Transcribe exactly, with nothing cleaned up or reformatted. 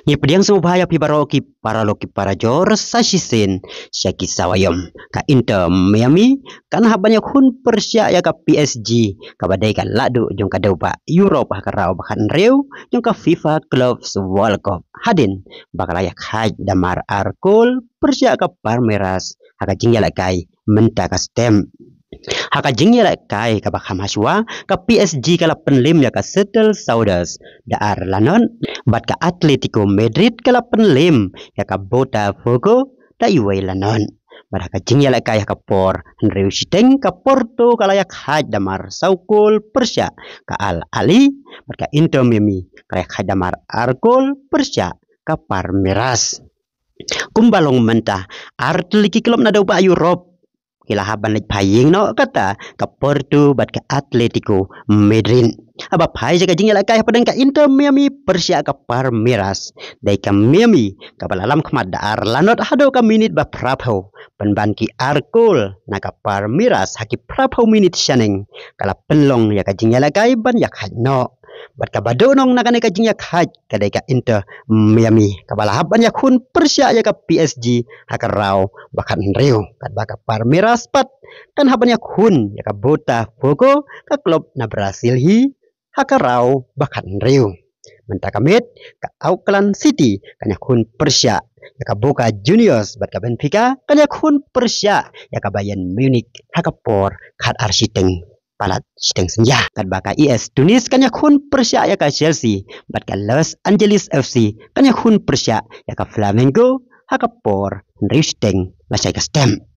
Ngi pdiang sngewbha ïa phi baroh ki paralok ki parajor sa shisien sha ki saw aïom. Ka Inter Miami kan hap ban ïakhun pyrshah ïa ka P S G kaba dei ka lahduh jong ka dewbah Europe ha ka round ba khathynriew jong ka FIFA Clubs World Cup. Hadien ba ka la ïakhait da mar ar kol pyrshah ka Palmeiras ha ka jingïalehkai mynta ka step. Ha ka jingïalehkai kaba kham hashwa, ka P S G ka la pynlem ïa ka Seattle Sounders da ar la nod, bad ka Atletico Madrid ka la pynlem ïa ka Botafogo da iwei la nod. Bad ha ka jingïalehkai ha ka por hynriew shiteng, ka Porto ka la ïakhait da mar saw kol pyrshah ka Al Ahly, bad ka Inter Miami ka la ïakhait da mar ar kol pyrshah ka Palmeiras. Kumba long mynta, ar tylli ki klub na dewbah Europe ki la hap ban leit phai ïing noh, kata ka Porto bad ka Atletico Madrid. Haba phai sha ka jingïalehkai hapdeng ka Inter Miami pyrshah ka Palmeiras, dei ka Miami kaba la lam khmat da ar la nod haduh ka minit ba phraphew, pynban ki ar kol na ka Palmeiras ha ki phraphew minit shaneng, ka la pynlong ïa ka jingïalehkai ban ïakhait noh. Bad kaba duhnong na kane ka jingïakhait ka dei ka Inter Miami kaba la hap ban ïakhun pyrshah ïa ka P S G ha ka round ba khathynriew, katba ka Palmeiras pat kan hap ban ïakhun ïa ka Botafogo, ka klub na Brazil hi, ha ka round ba khathynriew. Mynta ka miet, ka Auckland City kan ïakhun pyrshah ïa ka Boca Juniors, bad ka Benfica kan ïakhun pyrshah ïa ka Bayern Munich ha ka por khatar shiteng palat shiteng synñia. Katba ka A S Tunis kan ïakhun pyrshah ïa ka Chelsea, bad ka Los Angeles F C kan ïakhun pyrshah ïa ka Flamengo ha ka por hynriew shiteng lashai ka step.